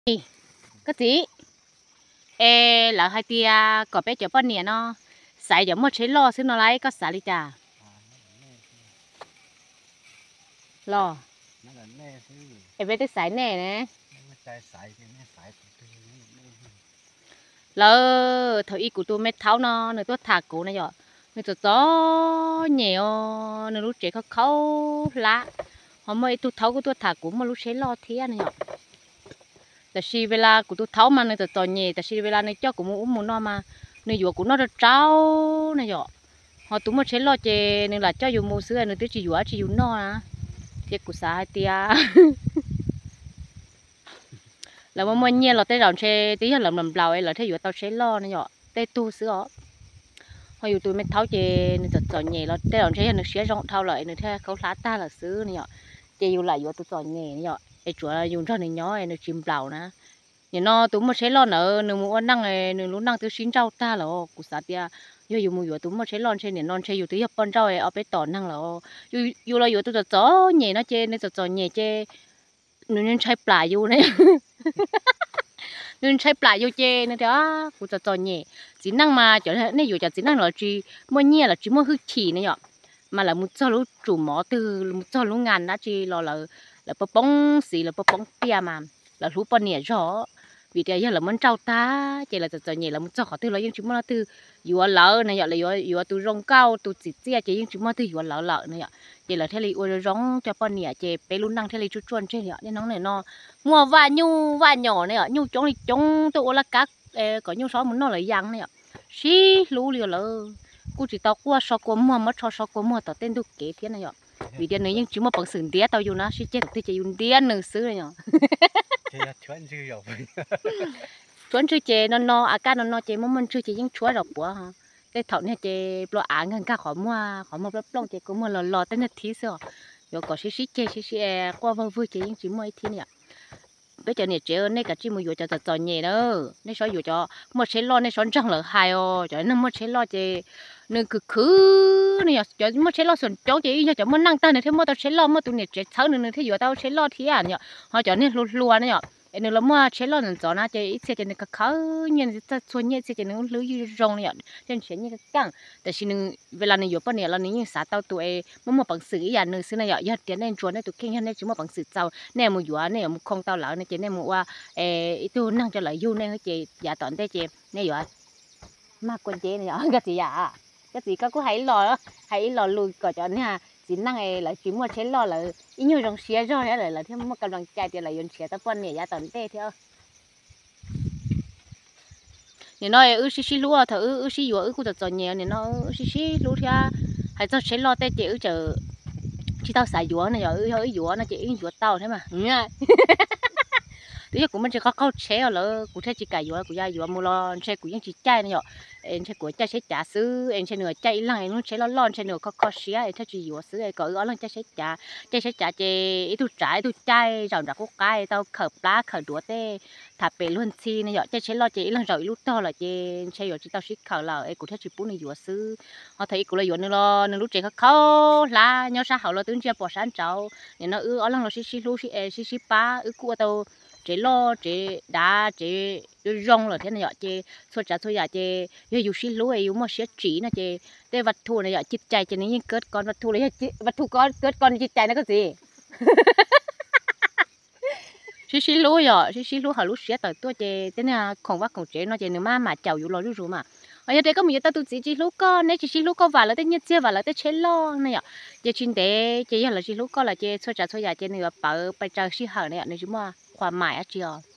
Koj txiv, es lawv hais tias kom peb cov poj niam no xaiv cov muaj tsheb loj xwb no lauj, koj xav li cas? Los, es peb twb xaiv nej ne. Lawv thaum ub kuv tus me thaub no nws tuaj tham kuv na yom, nws txom txom nyem os, nws lub tsev khaub khaub hlab, ho muaj ib tug thaub kuj tuaj tham kuv muaj lub tsheb loj thiab na yom. Tab sis ua li kuv tus thaub mas nws txom txom nyem, tab sis ua li nws coj kuv mus ub mus no mas nws yuav kuv noj rau rau na yom. Ho tus muaj tsheb loj ces nws lam coj yus mus xwb, nws twb tsis yuav dab tsi yus noj na. Ces kuv xav hais tias lawv muaj muaj nyiaj los tej zaum ntshe twb yog lawv nplaum nplaum es lawv thiaj yuav tau tsheb loj na yom, tej tug xwb os. Ho yus tus me thaub ces nws txom txom nyem los tej zaum ntshe yog nws siab zoo dhau lawm es nws thiaj khaub hlab tag lawm xwb na yom. Ces yus lam yuav tus txom nyem na yom, es tsuav yus nrog nws nyob es nws tsis nplaum na. Nim no tus muaj tsheb loj ntawd nws mus ua neej, nws lub neej twb sib nrauj tag lawm. Kuv xav tias yog yus mus yuav tus muaj tsheb loj ntshe nim no ntshe yus twb yog poj nrauj es ob peb tom neeg lawm. Yus los yuav tus txom txom nyem no ces nws txom txom nyem ces nws ntshai plam yus ne. Nws ntshai plam yus ces nws tias kuv txom txom nyem. Txiv neej mas cov, nej yuav cov txiv neej los tsis muaj nyiaj los tsis muaj hwj chim ne yom, mas lawv mus txog lub tsum mov twg, mus txog lub ngas dab tsi los lawv poob poob xiv, lawv poob poob tiaj mas lawv hlub poj niam zog. Vim tias yog lawv muab nrauj tag ces lawv txom txom nyem, lawv mus txog qhov twg los yeej tsis muaj leej twg yuav lawv na yom, lawv yuav tus zoo nkauj tus txim txiaj ces yeej tsis muaj leej twg yuav lawv lawm na yom. Ces lawv thiaj li ua zoo zoo cov poj niam ces peb lub neej thiaj li tsuaj tsuaj ntseg yom. Niaj hnub nim no muaj vaj nyuj vaj nyom ne yom, nyuj coob li coob tuaj ua laj kab kom nyuj sob mus noj lawv yas ne yom. Sib hlub li lawm, kuj tsis tau quaj so kua muag, muab tsho so kua muag tom tej ntug kev thiab na yom. Vim tias nws yeej tsis muaj peev xwm ntiab tau yus na, sib ceg tom twg ces yus ntiab nws xwb yom. Tshuab ntswg ces no no, a kaj no no ces muaj muaj ntswg ces yeej tshuab zaum puav. Tej thaum niag ces plua av nkag nkag qhov muag, qhov muag plooj plooj ces kua muag los los tej niag thib xwb os. Yuav kom sib sib ceg sib sib quaj vawg vwg ces yeej tsis muaj ib thib na yom. Peb cov niam tsev nej kav tsij mus yuav cov txom txom nyem na, nej txhob yuav cov muaj tsheb loj, nej txhob ntseeg lawv hais os. Cov neeg muaj tsheb loj ces nws khwv khwv ne yom, cov muaj tsheb loj xuam coob ces yeej yog cov muaj neej tag nws thiaj muaj tau tsheb loj, muaj tus niam tsev txhawb nws nws thiaj yuav tau tsheb loj thiab yom. Ho cov niag hluas hluas ne yom, es nws los muaj tsheb loj ntxov ntxov na ces ib txhia ces nws khaws khaws nyiaj, nws txawj txhua nyiaj, ib txhia ces nws lub hlwb ywj zoo ne yom, thiaj nrhiav nyiaj kaj kaj. Tab sis nws, ua li nws yuav poj niam los nws yeej xav tau tus es muaj muaj peev xwm ib yam nws xwb na yom. Yog tias nej ntsuas nej tus kheej, yog nej tsis muaj peev xwm txaus, nej mus yuav, nej yuav mus khoo tau lawv no ces nej mus ua ib tug neeg coj lawv yug nej ces yav tom ntej ces nej yuav mag kua nceb no yom. Koj txiv yam, koj txiv koj kuj hais ib lo, hais ib lo lus kom cov niag txiv neej lawv tsis muaj tsheb loj lawv ib nyuag zoo siab zog thiab lawv thiaj muaj kas loos cai tias lawv yuav nrhiav tau poj niam yav tom ntej thiab. Nim no wb sib sib hlub, thaum wb wb sib yuav wb kuj txom txom nyem, nim no wb sib sib hlub thiab. Hais txog tsheb loj tej ces wb txawm tsis tau xav yuav no yom, yog wb yuav no ces wb yuav tau thiab mas. Twb yog kuv muaj ntsis qaug qaug tsheb os lawm kuv thiaj tsis kam yuav, kuv yuav mus los ntshe kuv yeej tsis caij no yom. Ntshe kuv caij tsheb cav xwb es ntshe nws caij ib leeg es lub tsheb loj loj ntshe nws kho kho siab es thiaj tsis yuav xwb es kom wb ob leeg caij tsheb cav. Caij tsheb cav ces ib tug tsav ib tug caij zaum nram qub qab tau khawm plab khawm duav tej, tham pem luag ntxhi no yom. Caij tsheb loj ces ib leeg zaum ib lub tog lawm ces ntshe yuav tsis tau sib khawm lawm es kuv thiaj tsis pub nws yuav xwb. Ho thaum ub kuv los yuav nws los nws lub tsev khaub khaub hlab nyob sab hauv los twb ntsia pom sab nraud. Nim no wb ob leeg los sib sib hlub sib sib pab, wb kuj ua tau tsev loj tsev dav tsev zoo lawm thiab no yom. Ces txhua tsav txhua yam ces yog yus sib hlub es yus muaj siab tsim no ces tej vaj thu no yom, cig cais ces nws yeej kawb koj vaj thu los yog vaj thu kawb koj cig cais na koj txiv. Sib sib hlub yom, sib sib hlub hauv lub siab tawm tuaj ces tej niag khoom vaj khoom tsev no ces nws maj mam caum yus los zuj zus mas. Ho yog tias koj mus yuav tau tus txiv tsis hlub koj, neb tsis sib hlub, koj vam lawv tej nyiaj txiag vam lawv tej tsheb loj ne yom, ces tsis ntev ces yog lawv tsis hlub koj lawm ces txhua tsav txhua yam ces nws yuav pawv pes tsawg sij hawm na yom, nws tsis muaj qhua mais dab tsi os.